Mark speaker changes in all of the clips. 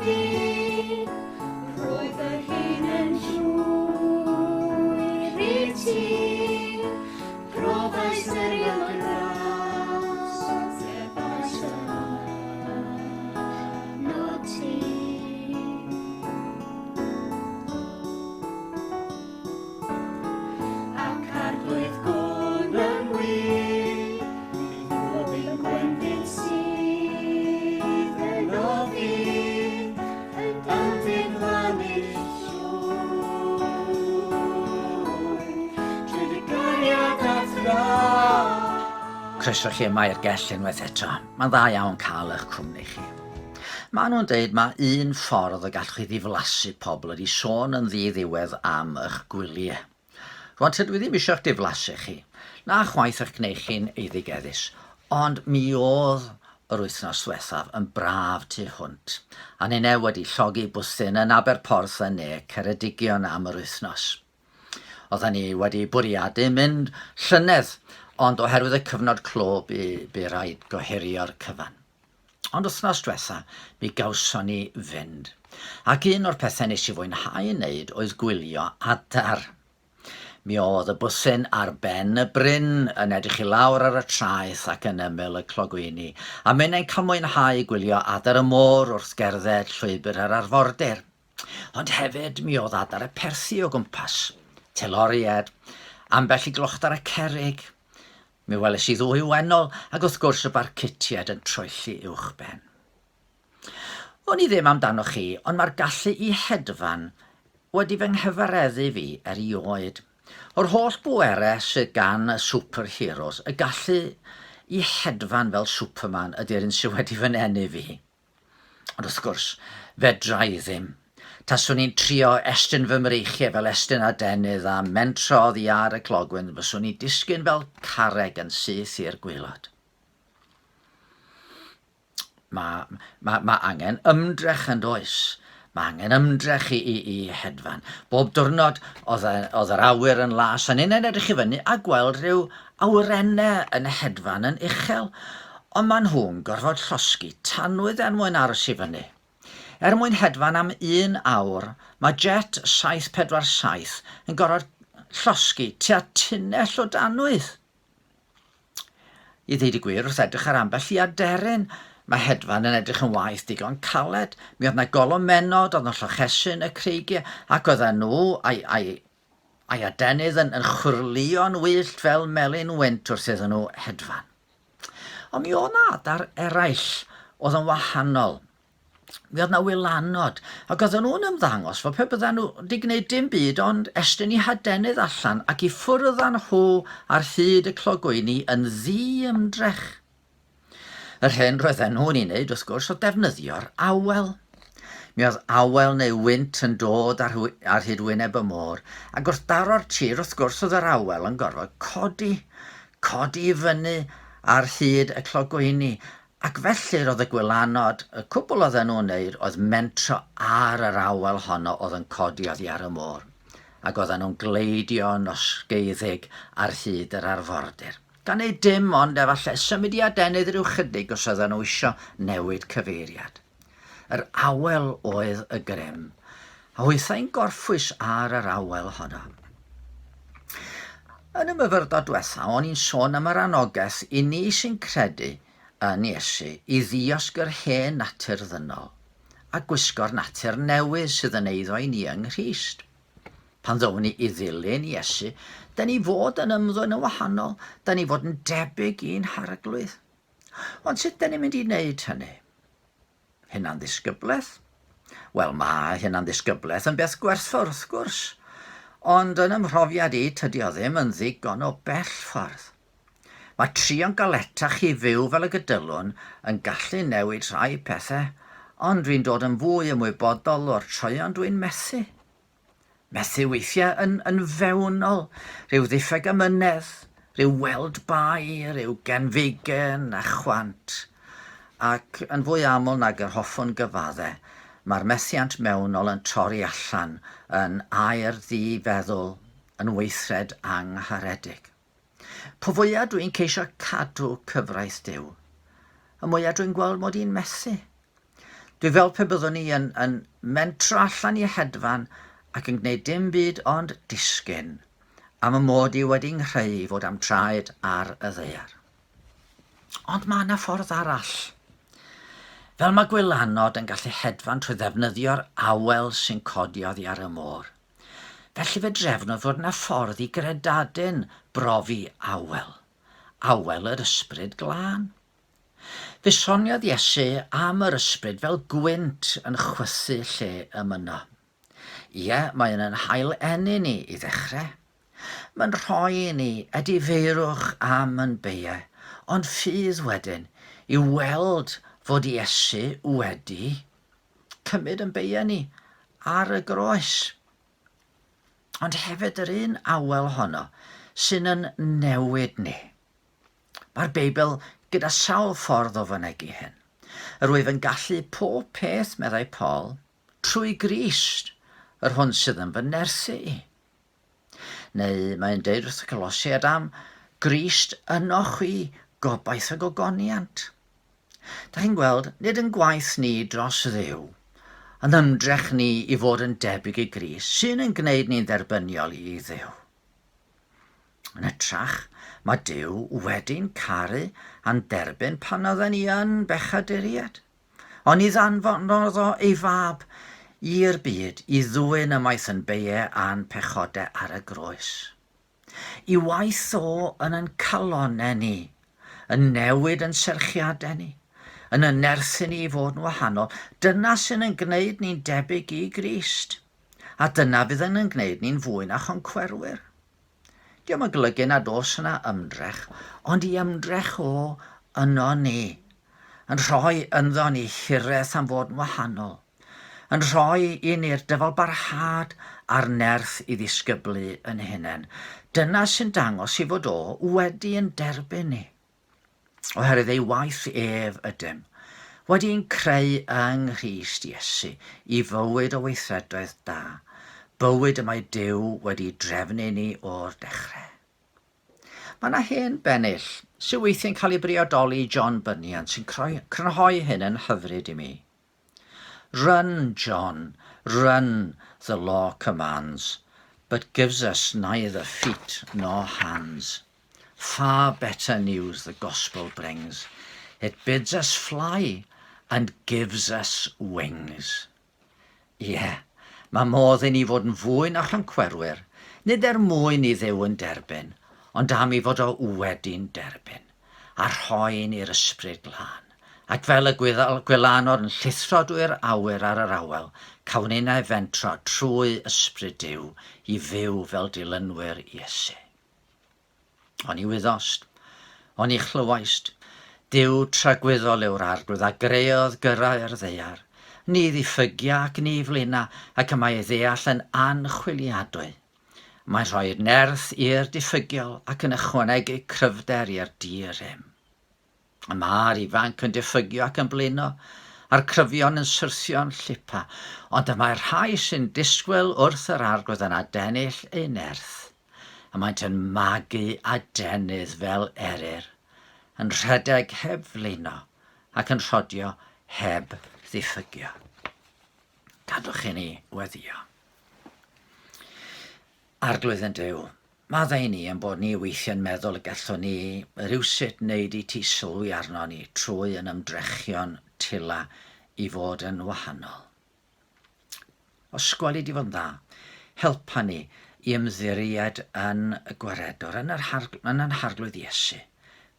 Speaker 1: fi, rhoi fy hun yn llwyr i ti, profais erioed ras, cefais arnot ti. Ac arglwydd gwn yn wir, bydd pob un gwendid sydd yno fi yn diflannu llwyr trwy dy gariad a'th ras.
Speaker 2: Croeso chi yma i'r gell unwaith eto. Mae'n dda iawn cael eich cwmni chi. Maen nhw'n deud mae un ffordd y gallwch chi ddiflasu pobl ydy sôn yn ddi-ddiwedd am eich gwyliau. Rwan, tydw i ddim eisiau eich diflasu chi, na chwaith eich gwneud chi'n eiddigeddus, ond mi oedd yr wythnos ddiwethaf yn braf tu hwnt, a ninne wedi llogi bwthyn yn Aberporth yn ne Ceredigion am yr wythnos. Oedden ni wedi bwriadu mynd llynedd, ond oherwydd y cyfnod clo bu, bu rhaid gohirio'r cyfan. Ond wythnos diwetha, mi gawson ni fynd. Ac un o'r pethau nes i fwynhau wneud oedd gwylio adar. Mi oedd y bwthyn ar ben y bryn yn edrych i lawr ar y traeth ac yn ymyl y clogwyni, a minnau'n cael mwynhau gwylio adar y môr wrth gerdded llwybr yr arfordir. Ond hefyd mi oedd adar y perthi o gwmpas, teloried, ambell i glochdar y cerrig, Mi weles i ddwy wennol ac wrth gwrs y barcutiaid yn troelli uwchben. Wn i ddim amdanoch chi, ond mae'r gallu i hedfan wedi fy nghyfareddu fi erioed. O'r holl bwerau sydd gan y superheroes, y gallu i hedfan fel Superman ydy'r un sydd wedi fy nenu fi. Ond wrth gwrs, fedra i ddim. Taswn i'n trio estyn fy mreichiau fel estyn adenydd a mentro oddi ar y clogwyn, fyswn i'n disgyn fel carreg yn syth i'r gwaelod. Mae, mae, mae angen ymdrech yn does. Mae angen ymdrech i, i, i hedfan. Bob diwrnod oedd, oedd yr awyr yn las, a ninnau'n edrych i fyny a gweld rhyw awyrennau yn hedfan yn uchel. Ond maen nhw'n gorfod llosgi tanwydd er mwyn aros i fyny. Er mwyn hedfan am un awr, mae jet 747 yn gorfod llosgi tua tunnell o danwydd. I ddeud y gwir, wrth edrych ar ambell i aderyn, mae hedfan yn edrych yn waith digon caled. Mi oedd 'na golomennod, oedd 'na llochesu yn y creigiau, ac oedden nhw a'i, a'i, a'i adenydd yn, yn chwyrlïo'n wyllt fel melin wynt wrth iddyn nhw hedfan. Ond mi oedd 'na adar eraill oedd yn wahanol. Mi oedd 'na wylanod, ac oedden nhw'n ymddangos fel pe bydden nhw wedi gwneud dim byd ond estyn eu hadenydd allan ac i ffwrdd â nhw ar hyd y clogwyni yn ddi-ymdrech. Yr hyn roedden nhw'n ei wneud, wrth gwrs, oedd defnyddio'r awel. Mi oedd awel neu wynt yn dod ar, ar hyd wyneb y môr, ac wrth daro'r tir, wrth gwrs, oedd yr awel yn gorfod codi, codi i fyny ar hyd y clogwyni, ac felly roedd y gwylanod, y cwbl oedden nhw'n wneud oedd mentro ar yr awel honno oedd yn codi oddi ar y môr, ac oedden nhw'n gleidio'n osgeiddig ar hyd yr arfordir. Gan wneud dim ond efallai symud i adenydd rhyw chydig os oedden nhw isio newid cyfeiriad. Yr awel oedd y grym, a hwythau'n gorffwys ar yr awel honno. Yn y myfyrdod diwetha, o'n i'n sôn am yr anogaeth i ni sy'n credu yn Iesu i ddiosg yr hen natur ddynol a gwisgo'r natur newydd sydd yn eiddo i ni yng Nghrist. Pan ddown ni i ddilyn Iesu, da ni fod yn ymddwyn yn wahanol, da ni fod yn debyg i'n Harglwydd. Ond sut da ni'n mynd i wneud hynny? Hunanddisgyblaeth? Wel, mae hunanddisgyblaeth yn beth gwerthfawr wrth gwrs, ond yn 'y mhrofiad i, tydi o ddim yn ddigon o bell ffordd. Mae trio'n galetach i fyw fel y gydylwn yn gallu newid rhai pethau, ond dwi'n dod yn fwy ymwybodol o'r troeon dwi'n methu. Methu weithiau yn, yn fewnol, rhyw ddiffyg amynedd, rhyw weld bai, rhyw genfigen a chwant. Ac yn fwy aml nag yr hoffwn gyfadde, mae'r methiant mewnol yn torri allan yn air ddi-feddwl, yn weithred angharedig. Po fwya dwi'n ceisio cadw cyfraith Duw, y mwya dwi'n gweld mod i'n methu. Dwi fel pe byddwn i yn, yn mentro allan i hedfan ac yn gwneud dim byd ond disgyn, am y mod i wedi nghreu i fod am traed ar y ddaear. Ond mae yna ffordd arall. Fel mae gwylanod yn gallu hedfan trwy ddefnyddio'r awel sy'n codi oddi ar y môr. Felly fe drefnodd fod yna ffordd i gredadun brofi awel. Awel yr ysbryd glân. Fe soniodd Iesu am yr ysbryd fel gwynt yn chwythu lle y mynno. Ie, mae yn yn hail eni ni i ddechrau. Mae'n rhoi i ni edifeirwch am yn beie, ond ffydd wedyn i weld fod Iesu wedi cymryd yn beie ni ar y groes. Ond hefyd yr un awel honno sy'n yn newid ni. Mae'r Beibl gyda sawl ffordd o fynegi hyn. Yr wyf yn gallu pob peth, meddai Paul, trwy Grist, yr hwn sydd yn fy nerthu i. Neu mae'n deud wrth y Colosiaid am Grist ynoch chwi, gobaith a gogoniant. Da chi'n gweld, nid yn gwaith ni dros Dduw, yn ymdrech ni i fod yn debyg i Grist, sy'n yn gwneud ni'n dderbyniol i Dduw. Yn hytrach, mae Duw wedi'n caru a'n derbyn pan oedden ni yn bechaduriaid. Ond ni ddanfonodd o ei fab i'r byd i ddwyn ymaith yn beie a'n pechodau ar y groes. I waith o yn yn calonau ni, yn newid yn serchiadau ni, yn yn nerthu ni i fod yn wahanol, dyna sy'n yn gwneud ni'n debyg i Grist. A dyna fydd yn yn gwneud ni'n fwy na choncwerwyr. Diolch yn golygu nad oes yna ymdrech, ond i ymdrech o yno ni, yn rhoi ynddo ni hiraeth am fod yn wahanol, yn rhoi i ni'r dyfalbarhad a'r nerth i ddisgyblu yn hunain. Dyna sy'n dangos i fod o wedi yn derbyn ni. Oherwydd ei waith ef ydym, wedi ein creu yng Nghrist Iesu i fywyd o weithredoedd da, bywyd y mae Duw wedi drefnu ni o'r dechrau. Mae yna hen bennill sydd weithiau'n cael ei briodoli i John Bunyan sy'n crynhoi hyn yn hyfryd i mi. Run, John, run, the law commands, but gives us neither feet nor hands. Far better news the gospel brings, it bids us fly and gives us wings. Ie, mae modd i ni fod yn fwy na choncwerwyr, nid er mwyn i Dduw yn derbyn, ond am i fod o wedi'n derbyn. a rhoi ni'r Ysbryd Glân. Ac fel y gwylanod yn llithro drwy'r awyr ar yr awel, cawn ninnau fentro trwy Ysbryd Duw i fyw fel dilynwyr Iesu. Oni wyddost, oni chlywaist, Duw tragwyddol yw'r Arglwydd a greodd gyrrau'r ddaear. Ni ddiffygia ac ni flina, ac y mae ei ddeall yn anchwiliadwy. Mae'n rhoi'r nerth i'r diffygiol ac yn ychwanegu cryfder i'r di-rym. Y mae'r ifanc yn diffygio ac yn blino, a'r cryfion yn syrthio'n llipa, ond y mae'r rhai sy'n disgwyl wrth yr Arglwydd yn adennill eu nerth. Y maent yn magu adenydd fel eryr, yn rhedeg heb flino ac yn rhodio heb ddiffygio. Gadwch i ni weddïo. Arglwydd yn Duw, maddau i ni ein bod ni weithiau'n meddwl y gallwn ni rywsut wneud i ti sylwi arno ni trwy yn ymdrechion tila i fod yn wahanol. Os gweli di fod yn dda, helpa ni i ymddiried yn y Gwaredwr, yn yr, yn yn Harglwydd Iesu,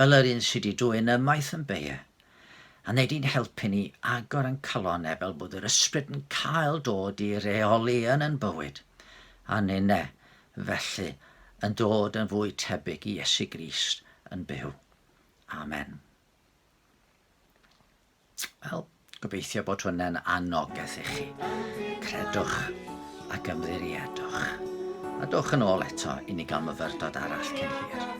Speaker 2: fel yr un sydd wedi dwyn ymaith yn beie, A wnei di'n helpu ni agor ein calonnau fel bod yr Ysbryd yn cael dod i reoli yn ein bywyd, a ninne, felly, yn dod yn fwy tebyg i Iesu Grist yn byw. Amen. Wel, gobeithio bod hwnna'n anogaeth i chi. Credwch ac ymddiriedwch. A dowch yn ôl eto i ni gael myfyrdod arall cyn hir.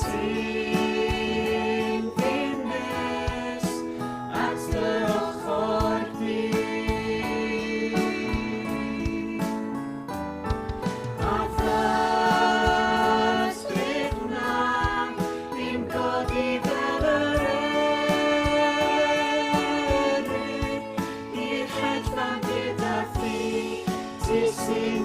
Speaker 1: Ti'n ddinus. Iesu.